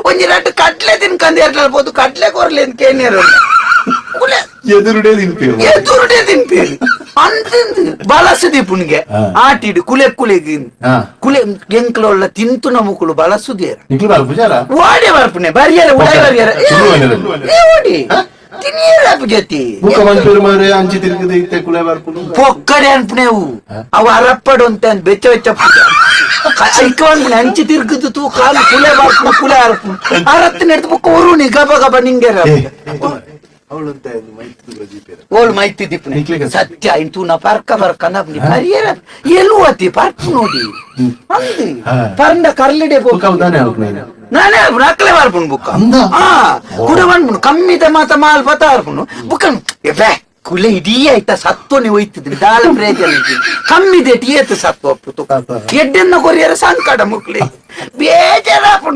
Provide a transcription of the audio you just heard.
ಒಂಜಿ ರಡ್ಡ್ ಕಡ್ಲೆ ತಿನ್ಕಂದು ಎರ್ಲ ಪೋದು ಕಡ್ಲೆ ಕೊರ್ಲೆ ಅಂತ ಕೇನ್ಯರು ಕುಲೆ. ಎದುರುಡೇ ತಿನ್ಪೇರು. ಎದುರುಡೆ ತಿನ್ಪೇರು ಅಂತಿಂದು ಬಳಸದಿ ಪುಣ್ಗೆ. ಆಟಿಡು ಕುಲೆ ಕುಲೆಗ್. ಕುಲೆ ಎಂಕ್ಲೊಳ್ಳ ತಿಂತುನ ಮುಕುಲು ಬಳಸುದೇರ. ನಿಕ್ಲು ಬರ್ಪುಜಾರ? ಓಡೆ ಬರ್ಪುನೆ ಬರ್ಯರ ಉಡಾಯಿ ಬರ್ಯರ. ಸುಳ್ಳು ಅನ್ಯರಲ್ಲಿ. ಏ ಓಡಿ ತಿನಿಯರ ಪುಜತಿ. ಬುಕ್ಕ ಮನ್ಪೇರು ಮಾರೆ, ಅಂಚಿ ತಿರುಗದೆ ಇತ್ತೆ ಕುಲೆ ಬರ್ಪುನು. ಪೊಕ್ಕಡೆ ಅನ್ಪುನೆವು ಅವು ಅರಪ್ಪಡು ಅಂತ ಬೆಚ್ಚ ಬೆಚ್ಚ ಐಕ ಅನ್ಪುನೆ ಅಂಚಿ ತಿರ್ಗುದು ತೂ ಕಾಲು ಕುಲೆ ಬರ್ಪುನು ಕುಲೆ ಅರಪ್ಪುನು ಅರತ್ತಿನ ಎಡ್ದು ಬೊಕ್ಕ ಒರುನಿ ಗಬ ಗಬ ನಿಂಗೆರ. ಅವಳಂತ ಮೈತ್ ಜೀಪೇರ. ಓಳು ಮೈತಿ ದಿಪ್ಪುನೆ. ನಿಕ್ಲೆಗೆ ಸತ್ಯ ಇಂತೂನ ಪರ್ಕ ಪರ್ಕ ನಬ್ನಿ ಪರಿಯರ ಎಲುವತಿ ಪರ್ಪು ನೋಡಿ ಅಂದು. ಪರಂಡ ಕರ್ಲಿಡೆ. ಬುಕ್ಕ ಉದಾನೆ ಅಲ್ಪನೆ. ನಾನೇ ಅರ್ಪುನು ಅಕ್ಲೆ ಬರ್ಪುನು ಬುಕ್ಕ. ಅಂದ? ಆ ಕುಡ ಬನ್ಪುನು ಕಮ್ಮಿದ ಮಾತ ಮಾಲ್ ಪತ ಅರ್ಪುನು ಬುಕ್ಕ ಎಬೆ ಕುಲೆ ಇಡೀ ಆಯ್ತಾ ಸತ್ವನೆ ಒಯ್ತಿದ್ದೀನಿ ದಾಲ ಪ್ರಯೋಜನ ಕಮ್ಮಿದೆ ಏತು ಸತ್ವ ಅಪ್ಪು. ಎಡ್ಡೆನ್ನ ಕೊರಿಯರ ಸಂಕಟ ಮುಕ್ಲಿ ಬೇಜಾರಾಪುಂಡು.